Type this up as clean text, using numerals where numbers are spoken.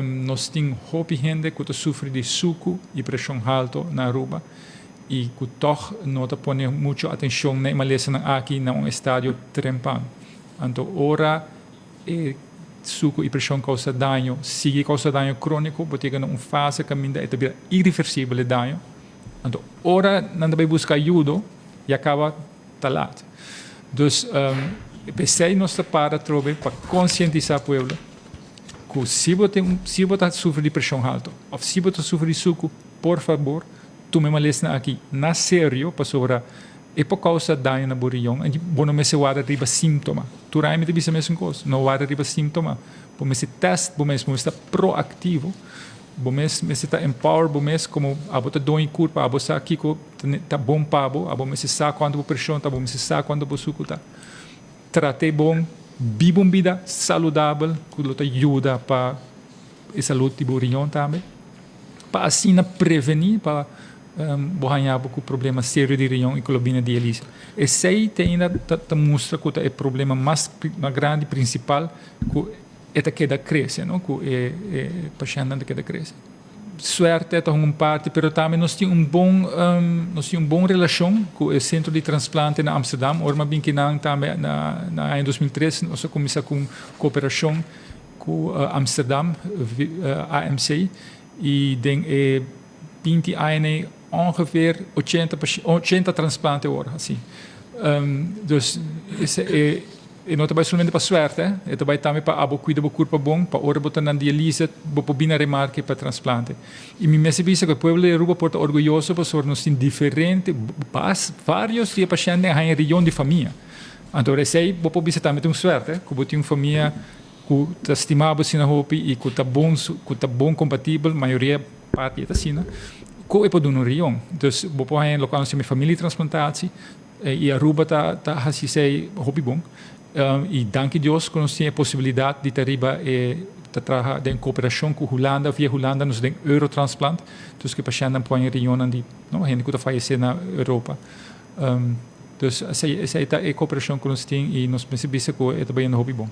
Nos tin hopi hende cu ta sufri di sucu y presion halto na Aruba y cu toch no ta pone mucho atencion na e malesanan aki na un estadio trempan. Anto ora e sucu y presion causa daño, sigui causa daño cronico, bo ta yega na un fase caminda e ta bira irreversibel e daño. Anto ora nan ta bay busca ayudo, ya caba ta laat. Dus p'esey nos ta para atrobe pa concientisa pueblo cu si bo tin si bo ta sufri di presion halto of si bo ta sufri di sucu, por fabor tuma e malesnan aki na serio, pasobra e por causa daño na bo riñon en bo no mester warda riba sintoma. Tur aña mi ta bisa mesun cos, no warda riba sintoma, bo mester test bo mes, bo mester ta proactivo. Bo mes mester ta empower bo mes como abo ta doño curpa, abo sa kico ta bon pa bo, abo mester sa cuanto bo presion ta, abo mester sa cuanto bo sucu ta. Trate bon, biba un bida saludabel cu lo ta yuda pa e salud di bo riñon tambe, pa asina preveni pa bo haña bo cu problema serio di riñon y cu lo bini dialisa. Esey te ainda ta mustra cu ta e problema mas grandi, principal cu e ta keda crece, no? Cu e pashentnan ta keda crece. Suerte ta hunga un parti, pero tambe nos tin un bon, nos tin un bon relacion cu e centro di transplante na Amsterdam. Ora mi a bin kinan tambe na aña 2003, nos a cuminsa cu un cooperacion cu Amsterdam, AMC, y den e 20 aña ongeveer 80 transplante awor haci. Dus e e no ta bai solamente pa suerte, e ta bai tambe pa abo cuida bo curpa bon, pa ora bo ta na dialise bo por bina remarke pa transplante. Y mi mester bisa cu e pueblo di Aruba por ta orguyoso pasobra nos tin diferente, bas, varios di e pashentnan a haña rion di famia. Anto esey bo por bisa tambe ta un suerte cu bo tin un famia cu ta stima bo asina hopi y cu ta bon, cu ta bon compatibel, mayoria parti e ta asina, cu e por duna un rion. Dus bo por haña locual nos yama familietransplantatie y Aruba ta ta haci esey hopi bon. Y danki Dios cu nos tin e posibilidad di ta riba e ta traha den cooperacion cu Hulanda, via Hulanda nos den Eurotransplant, dus cu e pashentnan por haña rionnan di no hende cu ta fayece na Europa. Dus esey ta e cooperacion cu nos tin y nos mester bisa cu e ta bayendo hopi bon.